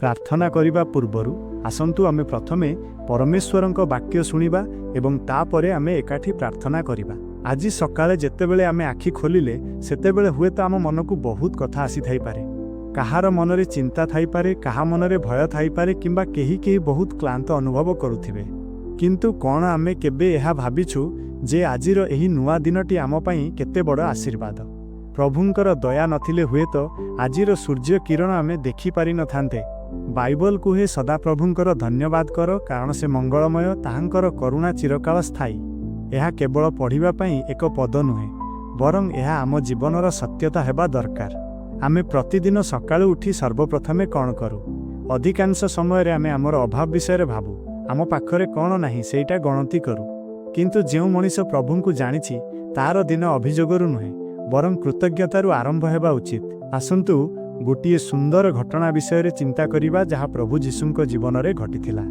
ପ୍ରାର୍ଥନା କରିବା ପୂର୍ବରୁ ଆସନ୍ତୁ ଆମେ ପ୍ରଥମେ ପରମେଶ୍ୱରଙ୍କ ବାକ୍ୟ ଶୁଣିବା ଏବଂ ତାପରେ ଆମେ ଏକାଠି ପ୍ରାର୍ଥନା କରିବା। ଆଜି ସକାଳେ ଯେତେବେଳେ ଆମେ ଆଖି ଖୋଲିଲେ, ସେତେବେଳେ ହୁଏତ ଆମ ମନକୁ ବହୁତ କଥା ଆସିଥାଇପାରେ। କାହାର ମନରେ ଚିନ୍ତା ଥାଇପାରେ, କାହା ମନରେ ଭୟ ଥାଇପାରେ କିମ୍ବା କେହି କେହି ବହୁତ କ୍ଳାନ୍ତ ଅନୁଭବ କରୁଥିବେ। କିନ୍ତୁ କ'ଣ ଆମେ କେବେ ଏହା ଭାବିଛୁ ଯେ ଆଜିର ଏହି ନୂଆ ଦିନଟି ଆମ ପାଇଁ କେତେ ବଡ଼ ଆଶୀର୍ବାଦ? ପ୍ରଭୁଙ୍କର ଦୟା ନଥିଲେ ହୁଏତ ଆଜିର ସୂର୍ଯ୍ୟ କିରଣ ଆମେ ଦେଖିପାରିନଥାନ୍ତେ। ବାଇବଲ କୁହେ, "ସଦାପ୍ରଭୁଙ୍କର ଧନ୍ୟବାଦ କର, କାରଣ ସେ ମଙ୍ଗଳମୟ, ତାହାଙ୍କର କରୁଣା ଚିରକାଳ ସ୍ଥାୟୀ।" ଏହା କେବଳ ପଢ଼ିବା ପାଇଁ ଏକ ପଦ ନୁହେଁ, ବରଂ ଏହା ଆମ ଜୀବନର ସତ୍ୟତା ହେବା ଦରକାର। ଆମେ ପ୍ରତିଦିନ ସକାଳୁ ଉଠି ସର୍ବପ୍ରଥମେ କ'ଣ କରୁ? ଅଧିକାଂଶ ସମୟରେ ଆମେ ଆମର ଅଭାବ ବିଷୟରେ ଭାବୁ। ଆମ ପାଖରେ କ'ଣ ନାହିଁ, ସେଇଟା ଗଣତି କରୁ। କିନ୍ତୁ ଯେଉଁ ମଣିଷ ପ୍ରଭୁଙ୍କୁ ଜାଣିଛି, ତାର ଦିନ ଅଭିଯୋଗରୁ ନୁହେଁ, ବରଂ କୃତଜ୍ଞତାରୁ ଆରମ୍ଭ ହେବା ଉଚିତ। ଆସନ୍ତୁ ଗୋଟିଏ ସୁନ୍ଦର ଘଟଣା ବିଷୟରେ ଚିନ୍ତା କରିବା, ଯାହା ପ୍ରଭୁ ଯୀଶୁଙ୍କ ଜୀବନରେ ଘଟିଥିଲା।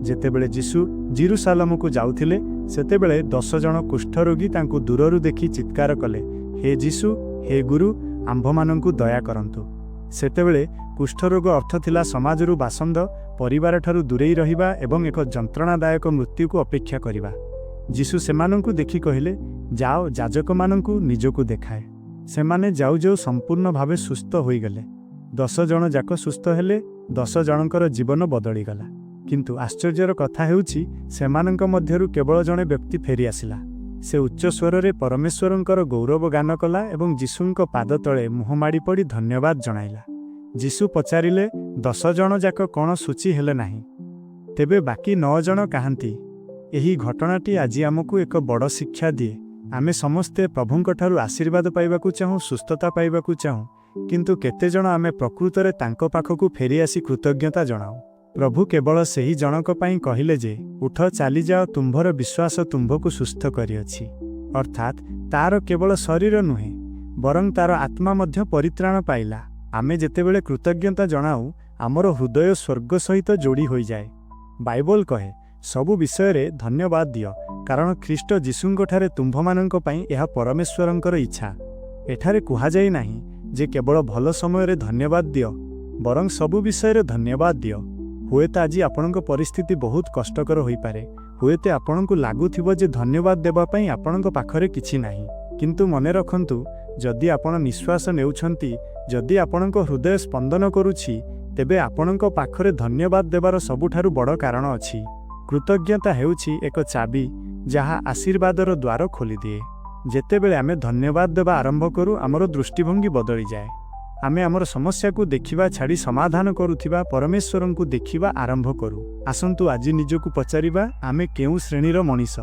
ଯେତେବେଳେ ଯୀଶୁ ଜିରୁସାଲମକୁ ଯାଉଥିଲେ, ସେତେବେଳେ 10 ଜଣ କୁଷ୍ଠରୋଗୀ ତାଙ୍କୁ ଦୂରରୁ ଦେଖି ଚିତ୍କାର କଲେ, "ହେ ଯୀଶୁ, ହେ ଗୁରୁ, ଆମ୍ଭମାନଙ୍କୁ ଦୟା କରନ୍ତୁ।" ସେତେବେଳେ କୁଷ୍ଠରୋଗ ଅର୍ଥ ଥିଲା ସମାଜରୁ ବାସନ୍ଦ, ପରିବାରଠାରୁ ଦୂରେଇ ରହିବା ଏବଂ ଏକ ଯନ୍ତ୍ରଣାଦାୟକ ମୃତ୍ୟୁକୁ ଅପେକ୍ଷା କରିବା। ଯୀଶୁ ସେମାନଙ୍କୁ ଦେଖି କହିଲେ, "ଯାଅ, ଯାଜକମାନଙ୍କୁ ନିଜକୁ ଦେଖାଅ।" ସେମାନେ ଯାଉ ଯାଉ ସମ୍ପୂର୍ଣ୍ଣ ଭାବେ ସୁସ୍ଥ ହୋଇଗଲେ। 10 ଜଣ ଯାକ ସୁସ୍ଥ ହେଲେ। 10 ଜଣଙ୍କର ଜୀବନ ବଦଳିଗଲା। କିନ୍ତୁ ଆଶ୍ଚର୍ଯ୍ୟର କଥା ହେଉଛି, ସେମାନଙ୍କ ମଧ୍ୟରୁ କେବଳ ଜଣେ ବ୍ୟକ୍ତି ଫେରିଆସିଲା। ସେ ଉଚ୍ଚ ସ୍ୱରରେ ପରମେଶ୍ୱରଙ୍କର ଗୌରବ ଗାନ କଲା ଏବଂ ଯୀଶୁଙ୍କ ପାଦ ତଳେ ମୁହଁ ମାଡ଼ି ପଡ଼ି ଧନ୍ୟବାଦ ଜଣାଇଲା। ଯୀଶୁ ପଚାରିଲେ, "10 ଜଣ ଯାକ କ'ଣ ଶୁଚି ହେଲେ ନାହିଁ? ତେବେ ବାକି 9 ଜଣ କାହାନ୍ତି?" ଏହି ଘଟଣାଟି ଆଜି ଆମକୁ ଏକ ବଡ଼ ଶିକ୍ଷା ଦିଏ। ଆମେ ସମସ୍ତେ ପ୍ରଭୁଙ୍କଠାରୁ ଆଶୀର୍ବାଦ ପାଇବାକୁ ଚାହୁଁ, ସୁସ୍ଥତା ପାଇବାକୁ ଚାହୁଁ, କିନ୍ତୁ କେତେଜଣ ଆମେ ପ୍ରକୃତରେ ତାଙ୍କ ପାଖକୁ ଫେରିଆସି କୃତଜ୍ଞତା ଜଣାଉ? ପ୍ରଭୁ କେବଳ ସେହି ଜଣକ ପାଇଁ କହିଲେ ଯେ, "ଉଠ, ଚାଲିଯାଅ, ତୁମ୍ଭର ବିଶ୍ୱାସ ତୁମ୍ଭକୁ ସୁସ୍ଥ କରିଅଛି।" ଅର୍ଥାତ୍ ତାର କେବଳ ଶରୀର ନୁହେଁ, ବରଂ ତାର ଆତ୍ମା ମଧ୍ୟ ପରିତ୍ରାଣ ପାଇଲା। ଆମେ ଯେତେବେଳେ କୃତଜ୍ଞତା ଜଣାଉ, ଆମର ହୃଦୟ ସ୍ୱର୍ଗ ସହିତ ଯୋଡ଼ି ହୋଇଯାଏ। ବାଇବଲ କହେ, "ସବୁ ବିଷୟରେ ଧନ୍ୟବାଦ ଦିଅ, କାରଣ ଖ୍ରୀଷ୍ଟ ଯୀଶୁଙ୍କଠାରେ ତୁମ୍ଭମାନଙ୍କ ପାଇଁ ଏହା ପରମେଶ୍ୱରଙ୍କର ଇଚ୍ଛା।" ଏଠାରେ କୁହାଯାଇ ନାହିଁ ଯେ କେବଳ ଭଲ ସମୟରେ ଧନ୍ୟବାଦ ଦିଅ, ବରଂ ସବୁ ବିଷୟରେ ଧନ୍ୟବାଦ ଦିଅ। ହୁଏତ ଆଜି ଆପଣଙ୍କ ପରିସ୍ଥିତି ବହୁତ କଷ୍ଟକର ହୋଇପାରେ। ହୁଏତ ଆପଣଙ୍କୁ ଲାଗୁଥିବ ଯେ ଧନ୍ୟବାଦ ଦେବା ପାଇଁ ଆପଣଙ୍କ ପାଖରେ କିଛି ନାହିଁ। କିନ୍ତୁ ମନେ ରଖନ୍ତୁ, ଯଦି ଆପଣ ନିଶ୍ୱାସ ନେଉଛନ୍ତି, ଯଦି ଆପଣଙ୍କ ହୃଦୟ ସ୍ପନ୍ଦନ କରୁଛି, ତେବେ ଆପଣଙ୍କ ପାଖରେ ଧନ୍ୟବାଦ ଦେବାର ସବୁଠାରୁ ବଡ଼ କାରଣ ଅଛି। କୃତଜ୍ଞତା ହେଉଛି ଏକ ଚାବି, ଯାହା ଆଶୀର୍ବାଦର ଦ୍ୱାର ଖୋଲିଦିଏ। ଯେତେବେଳେ ଆମେ ଧନ୍ୟବାଦ ଦେବା ଆରମ୍ଭ କରୁ, ଆମର ଦୃଷ୍ଟିଭଙ୍ଗୀ ବଦଳିଯାଏ। ଆମେ ଆମର ସମସ୍ୟାକୁ ଦେଖିବା ଛାଡ଼ି ସମାଧାନ କରୁଥିବା ପରମେଶ୍ୱରଙ୍କୁ ଦେଖିବା ଆରମ୍ଭ କରୁ। ଆସନ୍ତୁ ଆଜି ନିଜକୁ ପଚାରିବା, ଆମେ କେଉଁ ଶ୍ରେଣୀର ମଣିଷ?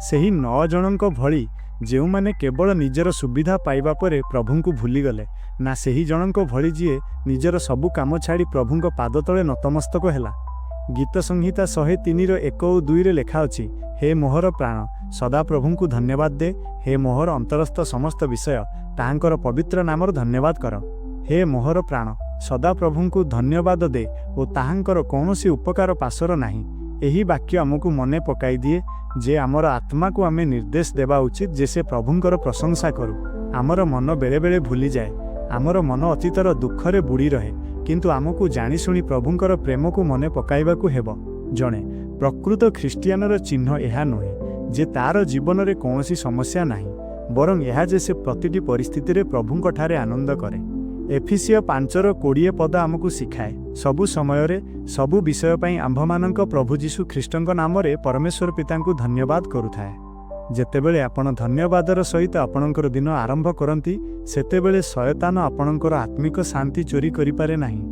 ସେହି 9 ଜଣଙ୍କ ଭଳି, ଯେଉଁମାନେ କେବଳ ନିଜର ସୁବିଧା ପାଇବା ପରେ ପ୍ରଭୁଙ୍କୁ ଭୁଲିଗଲେ, ନା ସେହି ଜଣଙ୍କ ଭଳି, ଯିଏ ନିଜର ସବୁ କାମ ଛାଡ଼ି ପ୍ରଭୁଙ୍କ ପାଦ ତଳେ ନତମସ୍ତକ ହେଲା? ଗୀତ ସଂହିତା 103ର 1 ଓ 2ରେ ଲେଖା ଅଛି, "ହେ ମୋହର ପ୍ରାଣ, ସଦାପ୍ରଭୁଙ୍କୁ ଧନ୍ୟବାଦ ଦେ। ହେ ମୋହର ଅନ୍ତରସ୍ଥ ସମସ୍ତ ବିଷୟ, ତାହାଙ୍କର ପବିତ୍ର ନାମର ଧନ୍ୟବାଦ କର। ହେ ମୋହର ପ୍ରାଣ, ସଦାପ୍ରଭୁଙ୍କୁ ଧନ୍ୟବାଦ ଦେ ଓ ତାହାଙ୍କର କୌଣସି ଉପକାର ପାସୋର ନାହିଁ।" ଏହି ବାକ୍ୟ ଆମକୁ ମନେ ପକାଇ ଦିଏ ଯେ ଆମର ଆତ୍ମାକୁ ଆମେ ନିର୍ଦ୍ଦେଶ ଦେବା ଉଚିତ ଯେ ସେ ପ୍ରଭୁଙ୍କର ପ୍ରଶଂସା କରୁ। ଆମର ମନ ବେଳେବେଳେ ଭୁଲିଯାଏ। ଆମର ମନ ଅତୀତର ଦୁଃଖରେ ବୁଡ଼ି ରହେ। କିନ୍ତୁ ଆମକୁ ଜାଣିଶୁଣି ପ୍ରଭୁଙ୍କର ପ୍ରେମକୁ ମନେ ପକାଇବାକୁ ହେବ। ଜଣେ ପ୍ରକୃତ ଖ୍ରୀଷ୍ଟିଆନର ଚିହ୍ନ ଏହା ନୁହେଁ ଯେ ତାର ଜୀବନରେ କୌଣସି ସମସ୍ୟା ନାହିଁ, ବରଂ ଏହା ଯେ ସେ ପ୍ରତିଟି ପରିସ୍ଥିତିରେ ପ୍ରଭୁଙ୍କଠାରେ ଆନନ୍ଦ କରେ। ଏଫିସୀୟ 5ର 20 ପଦ ଆମକୁ ଶିଖାଏ, "ସବୁ ସମୟରେ ସବୁ ବିଷୟ ପାଇଁ ଆମ୍ଭମାନଙ୍କ ପ୍ରଭୁ ଯୀଶୁ ଖ୍ରୀଷ୍ଟଙ୍କ ନାମରେ ପରମେଶ୍ୱର ପିତାଙ୍କୁ ଧନ୍ୟବାଦ କରୁଥାଅ।" ଯେତେବେଳେ ଆପଣ ଧନ୍ୟବାଦର ସହିତ ଆପଣଙ୍କର ଦିନ ଆରମ୍ଭ କରନ୍ତି, ସେତେବେଳେ ଶୟତାନ ଆପଣଙ୍କର ଆତ୍ମିକ ଶାନ୍ତି ଚୋରି କରିପାରେ ନାହିଁ।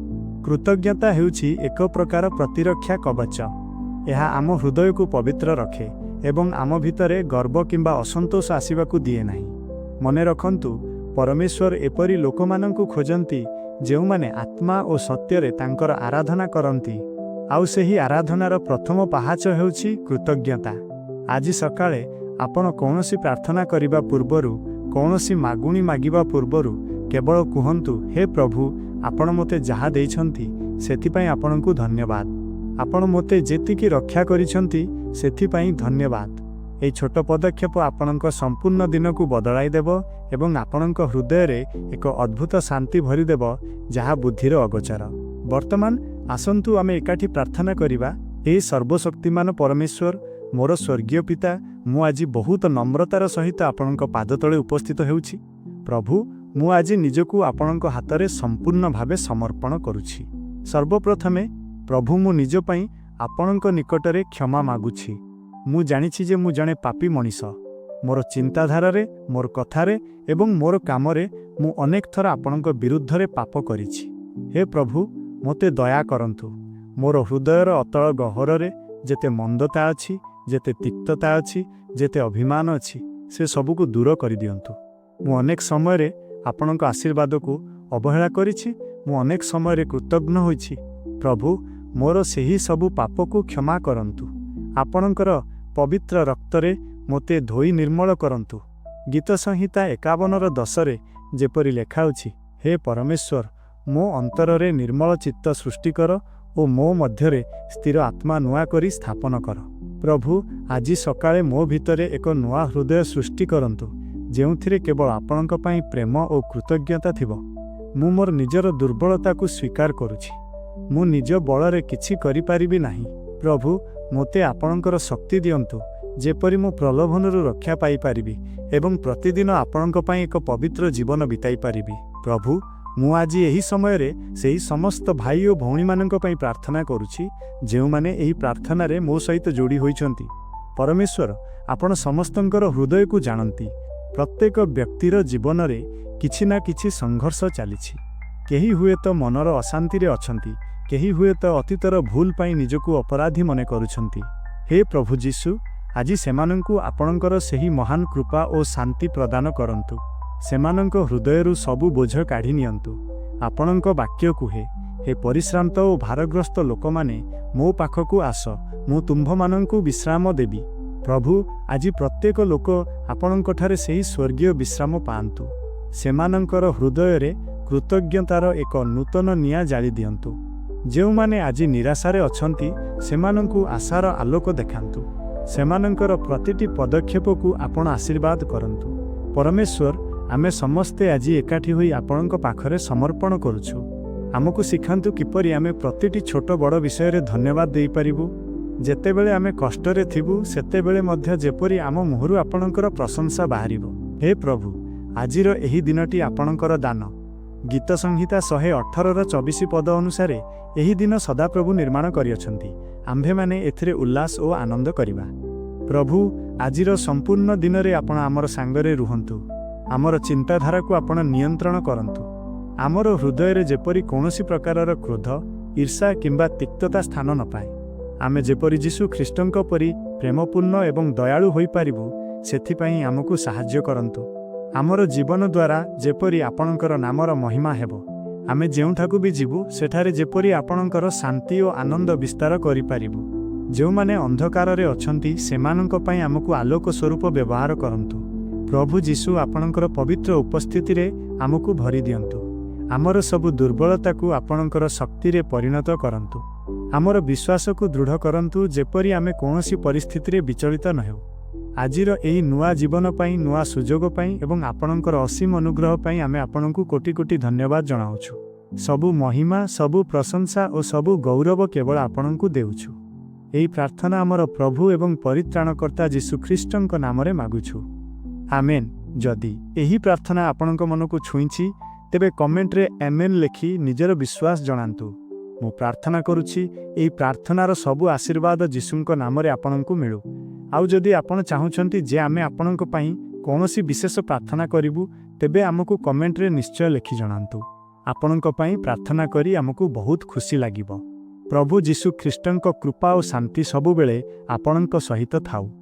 କୃତଜ୍ଞତା ହେଉଛି ଏକ ପ୍ରକାର ପ୍ରତିରକ୍ଷା କବଚ। ଏହା ଆମ ହୃଦୟକୁ ପବିତ୍ର ରଖେ ଏବଂ ଆମ ଭିତରେ ଗର୍ବ କିମ୍ବା ଅସନ୍ତୋଷ ଆସିବାକୁ ଦିଏ ନାହିଁ। ମନେ ରଖନ୍ତୁ, ପରମେଶ୍ୱର ଏପରି ଲୋକମାନଙ୍କୁ ଖୋଜନ୍ତି, ଯେଉଁମାନେ ଆତ୍ମା ଓ ସତ୍ୟରେ ତାଙ୍କର ଆରାଧନା କରନ୍ତି। ଆଉ ସେହି ଆରାଧନାର ପ୍ରଥମ ପାହାଚ ହେଉଛି କୃତଜ୍ଞତା। ଆଜି ସକାଳେ ଆପଣ କୌଣସି ପ୍ରାର୍ଥନା କରିବା ପୂର୍ବରୁ, କୌଣସି ମାଗୁଣି ମାଗିବା ପୂର୍ବରୁ କେବଳ କୁହନ୍ତୁ, "ହେ ପ୍ରଭୁ, ଆପଣ ମୋତେ ଯାହା ଦେଇଛନ୍ତି, ସେଥିପାଇଁ ଆପଣଙ୍କୁ ଧନ୍ୟବାଦ। ଆପଣ ମୋତେ ଯେତିକି ରକ୍ଷା କରିଛନ୍ତି, ସେଥିପାଇଁ ଧନ୍ୟବାଦ।" ଏହି ଛୋଟ ପଦକ୍ଷେପ ଆପଣଙ୍କ ସମ୍ପୂର୍ଣ୍ଣ ଦିନକୁ ବଦଳାଇ ଦେବ ଏବଂ ଆପଣଙ୍କ ହୃଦୟରେ ଏକ ଅଦ୍ଭୁତ ଶାନ୍ତି ଭରିଦେବ, ଯାହା ବୁଦ୍ଧିର ଅଗୋଚର। ବର୍ତ୍ତମାନ ଆସନ୍ତୁ ଆମେ ଏକାଠି ପ୍ରାର୍ଥନା କରିବା। ହେ ସର୍ବଶକ୍ତିମାନ ପରମେଶ୍ୱର, ମୋର ସ୍ୱର୍ଗୀୟ ପିତା, ମୁଁ ଆଜି ବହୁତ ନମ୍ରତାର ସହିତ ଆପଣଙ୍କ ପାଦ ତଳେ ଉପସ୍ଥିତ ହେଉଛି। ପ୍ରଭୁ, ମୁଁ ଆଜି ନିଜକୁ ଆପଣଙ୍କ ହାତରେ ସମ୍ପୂର୍ଣ୍ଣ ଭାବେ ସମର୍ପଣ କରୁଛି। ସର୍ବପ୍ରଥମେ ପ୍ରଭୁ, ମୁଁ ନିଜ ପାଇଁ ଆପଣଙ୍କ ନିକଟରେ କ୍ଷମା ମାଗୁଛି। ମୁଁ ଜାଣିଛି ଯେ ମୁଁ ଜଣେ ପାପୀ ମଣିଷ। ମୋର ଚିନ୍ତାଧାରାରେ, ମୋର କଥାରେ ଏବଂ ମୋର କାମରେ ମୁଁ ଅନେକ ଥର ଆପଣଙ୍କ ବିରୁଦ୍ଧରେ ପାପ କରିଛି। ହେ ପ୍ରଭୁ, ମୋତେ ଦୟା କରନ୍ତୁ। ମୋର ହୃଦୟର ଅତଳ ଗହ୍ୱରରେ ଯେତେ ମନ୍ଦତା ଅଛି, ଯେତେ ତିକ୍ତତା ଅଛି, ଯେତେ ଅଭିମାନ ଅଛି, ସେ ସବୁକୁ ଦୂର କରିଦିଅନ୍ତୁ। ମୁଁ ଅନେକ ସମୟରେ ଆପଣଙ୍କ ଆଶୀର୍ବାଦକୁ ଅବହେଳା କରିଛି। ମୁଁ ଅନେକ ସମୟରେ କୃତଘ୍ନ ହୋଇଛି। ପ୍ରଭୁ, ମୋର ସେହି ସବୁ ପାପକୁ କ୍ଷମା କରନ୍ତୁ। ଆପଣଙ୍କର ପବିତ୍ର ରକ୍ତରେ ମୋତେ ଧୋଇ ନିର୍ମଳ କରନ୍ତୁ। ଗୀତ ସଂହିତା 51ର 10ରେ ଯେପରି ଲେଖାଅଛି, "ହେ ପରମେଶ୍ୱର, ମୋ ଅନ୍ତରରେ ନିର୍ମଳ ଚିତ୍ତ ସୃଷ୍ଟି କର ଓ ମୋ ମଧ୍ୟରେ ସ୍ଥିର ଆତ୍ମା ନୂଆ କରି ସ୍ଥାପନ କର।" ପ୍ରଭୁ, ଆଜି ସକାଳେ ମୋ ଭିତରେ ଏକ ନୂଆ ହୃଦୟ ସୃଷ୍ଟି କରନ୍ତୁ, ଯେଉଁଥିରେ କେବଳ ଆପଣଙ୍କ ପାଇଁ ପ୍ରେମ ଓ କୃତଜ୍ଞତା ଥିବ। ମୁଁ ମୋର ନିଜର ଦୁର୍ବଳତାକୁ ସ୍ୱୀକାର କରୁଛି। ମୁଁ ନିଜ ବଳରେ କିଛି କରିପାରିବି ନାହିଁ। ପ୍ରଭୁ, ମୋତେ ଆପଣଙ୍କର ଶକ୍ତି ଦିଅନ୍ତୁ, ଯେପରି ମୁଁ ପ୍ରଲୋଭନରୁ ରକ୍ଷା ପାଇପାରିବି ଏବଂ ପ୍ରତିଦିନ ଆପଣଙ୍କ ପାଇଁ ଏକ ପବିତ୍ର ଜୀବନ ବିତାଇ ପାରିବି। ପ୍ରଭୁ, ମୁଁ ଆଜି ଏହି ସମୟରେ ସେହି ସମସ୍ତ ଭାଇ ଓ ଭଉଣୀମାନଙ୍କ ପାଇଁ ପ୍ରାର୍ଥନା କରୁଛି, ଯେଉଁମାନେ ଏହି ପ୍ରାର୍ଥନାରେ ମୋ ସହିତ ଯୋଡ଼ି ହୋଇଛନ୍ତି। ପରମେଶ୍ୱର, ଆପଣ ସମସ୍ତଙ୍କର ହୃଦୟକୁ ଜାଣନ୍ତି। ପ୍ରତ୍ୟେକ ବ୍ୟକ୍ତିର ଜୀବନରେ କିଛି ନା କିଛି ସଂଘର୍ଷ ଚାଲିଛି। କେହି ହୁଏତ ମନର ଅଶାନ୍ତିରେ ଅଛନ୍ତି, କେହି ହୁଏତ ଅତୀତର ଭୁଲ ପାଇଁ ନିଜକୁ ଅପରାଧୀ ମନେ କରୁଛନ୍ତି। ହେ ପ୍ରଭୁ ଯୀଶୁ, ଆଜି ସେମାନଙ୍କୁ ଆପଣଙ୍କର ସେହି ମହାନ କୃପା ଓ ଶାନ୍ତି ପ୍ରଦାନ କରନ୍ତୁ। ସେମାନଙ୍କ ହୃଦୟରୁ ସବୁ ବୋଝ କାଢ଼ି ନିଅନ୍ତୁ। ଆପଣଙ୍କ ବାକ୍ୟ କୁହେ, "ହେ ପରିଶ୍ରାନ୍ତ ଓ ଭାରଗ୍ରସ୍ତ ଲୋକମାନେ, ମୋ ପାଖକୁ ଆସ, ମୁଁ ତୁମ୍ଭମାନଙ୍କୁ ବିଶ୍ରାମ ଦେବି।" ପ୍ରଭୁ, ଆଜି ପ୍ରତ୍ୟେକ ଲୋକ ଆପଣଙ୍କଠାରେ ସେହି ସ୍ୱର୍ଗୀୟ ବିଶ୍ରାମ ପାଆନ୍ତୁ। ସେମାନଙ୍କର ହୃଦୟରେ କୃତଜ୍ଞତାର ଏକ ନୂତନ ନିଆଁ ଜାଳି ଦିଅନ୍ତୁ। ଯେଉଁମାନେ ଆଜି ନିରାଶାରେ ଅଛନ୍ତି, ସେମାନଙ୍କୁ ଆଶାର ଆଲୋକ ଦେଖାନ୍ତୁ। ସେମାନଙ୍କର ପ୍ରତିଟି ପଦକ୍ଷେପକୁ ଆପଣ ଆଶୀର୍ବାଦ କରନ୍ତୁ। ପରମେଶ୍ୱର, ଆମେ ସମସ୍ତେ ଆଜି ଏକାଠି ହୋଇ ଆପଣଙ୍କ ପାଖରେ ସମର୍ପଣ କରୁଛୁ। ଆମକୁ ଶିଖାନ୍ତୁ କିପରି ଆମେ ପ୍ରତିଟି ଛୋଟ ବଡ଼ ବିଷୟରେ ଧନ୍ୟବାଦ ଦେଇପାରିବୁ। ଯେତେବେଳେ ଆମେ କଷ୍ଟରେ ଥିବୁ, ସେତେବେଳେ ମଧ୍ୟ ଯେପରି ଆମ ମୁହଁରୁ ଆପଣଙ୍କର ପ୍ରଶଂସା ବାହାରିବ। ହେ ପ୍ରଭୁ, ଆଜିର ଏହି ଦିନଟି ଆପଣଙ୍କର ଦାନ। ଗୀତ ସଂହିତା 118ର 24 ପଦ ଅନୁସାରେ ଏହି ଦିନ ସଦାପ୍ରଭୁ ନିର୍ମାଣ କରିଅଛନ୍ତି, ଆମ୍ଭେମାନେ ଏଥିରେ ଉଲ୍ଲାସ ଓ ଆନନ୍ଦ କରିବା। ପ୍ରଭୁ, ଆଜିର ସମ୍ପୂର୍ଣ୍ଣ ଦିନରେ ଆପଣ ଆମର ସାଙ୍ଗରେ ରୁହନ୍ତୁ। ଆମର ଚିନ୍ତାଧାରାକୁ ଆପଣ ନିୟନ୍ତ୍ରଣ କରନ୍ତୁ। ଆମର ହୃଦୟରେ ଯେପରି କୌଣସି ପ୍ରକାରର କ୍ରୋଧ, ଈର୍ଷା କିମ୍ବା ତିକ୍ତତା ସ୍ଥାନ ନ ପାଏ। ଆମେ ଯେପରି ଯୀଶୁ ଖ୍ରୀଷ୍ଟଙ୍କ ପରି ପ୍ରେମପୂର୍ଣ୍ଣ ଏବଂ ଦୟାଳୁ ହୋଇପାରିବୁ, ସେଥିପାଇଁ ଆମକୁ ସାହାଯ୍ୟ କରନ୍ତୁ। ଆମର ଜୀବନ ଦ୍ୱାରା ଯେପରି ଆପଣଙ୍କର ନାମର ମହିମା ହେବ। ଆମେ ଯେଉଁଠାକୁ ବି ଯିବୁ, ସେଠାରେ ଯେପରି ଆପଣଙ୍କର ଶାନ୍ତି ଓ ଆନନ୍ଦ ବିସ୍ତାର କରିପାରିବୁ। ଯେଉଁମାନେ ଅନ୍ଧକାରରେ ଅଛନ୍ତି, ସେମାନଙ୍କ ପାଇଁ ଆମକୁ ଆଲୋକ ସ୍ୱରୂପ ବ୍ୟବହାର କରନ୍ତୁ। ପ୍ରଭୁ ଯୀଶୁ, ଆପଣଙ୍କର ପବିତ୍ର ଉପସ୍ଥିତିରେ ଆମକୁ ଭରି ଦିଅନ୍ତୁ। ଆମର ସବୁ ଦୁର୍ବଳତାକୁ ଆପଣଙ୍କର ଶକ୍ତିରେ ପରିଣତ କରନ୍ତୁ। ଆମର ବିଶ୍ୱାସକୁ ଦୃଢ଼ କରନ୍ତୁ, ଯେପରି ଆମେ କୌଣସି ପରିସ୍ଥିତିରେ ବିଚଳିତ ନ ହେଉ। ଆଜିର ଏହି ନୂଆ ଜୀବନ ପାଇଁ, ନୂଆ ସୁଯୋଗ ପାଇଁ ଏବଂ ଆପଣଙ୍କର ଅସୀମ ଅନୁଗ୍ରହ ପାଇଁ ଆମେ ଆପଣଙ୍କୁ କୋଟି କୋଟି ଧନ୍ୟବାଦ ଜଣାଉଛୁ। ସବୁ ମହିମା, ସବୁ ପ୍ରଶଂସା ଓ ସବୁ ଗୌରବ କେବଳ ଆପଣଙ୍କୁ ଦେଉଛୁ। ଏହି ପ୍ରାର୍ଥନା ଆମର ପ୍ରଭୁ ଏବଂ ପରିତ୍ରାଣକର୍ତ୍ତା ଯୀଶୁ ଖ୍ରୀଷ୍ଟଙ୍କ ନାମରେ ମାଗୁଛୁ, ଆମେନ୍। ଯଦି ଏହି ପ୍ରାର୍ଥନା ଆପଣଙ୍କ ମନକୁ ଛୁଇଁଛି, ତେବେ କମେଣ୍ଟରେ ଆମେନ୍ ଲେଖି ନିଜର ବିଶ୍ୱାସ ଜଣାନ୍ତୁ। ମୁଁ ପ୍ରାର୍ଥନା କରୁଛି, ଏହି ପ୍ରାର୍ଥନାର ସବୁ ଆଶୀର୍ବାଦ ଯୀଶୁଙ୍କ ନାମରେ ଆପଣଙ୍କୁ ମିଳୁ। ଆଉ ଯଦି ଆପଣ ଚାହୁଁଛନ୍ତି ଯେ ଆମେ ଆପଣଙ୍କ ପାଇଁ କୌଣସି ବିଶେଷ ପ୍ରାର୍ଥନା କରିବୁ, ତେବେ ଆମକୁ କମେଣ୍ଟରେ ନିଶ୍ଚୟ ଲେଖି ଜଣାନ୍ତୁ। ଆପଣଙ୍କ ପାଇଁ ପ୍ରାର୍ଥନା କରି ଆମକୁ ବହୁତ ଖୁସି ଲାଗିବ। ପ୍ରଭୁ ଯୀଶୁ ଖ୍ରୀଷ୍ଟଙ୍କ କୃପା ଓ ଶାନ୍ତି ସବୁବେଳେ ଆପଣଙ୍କ ସହିତ ଥାଉ।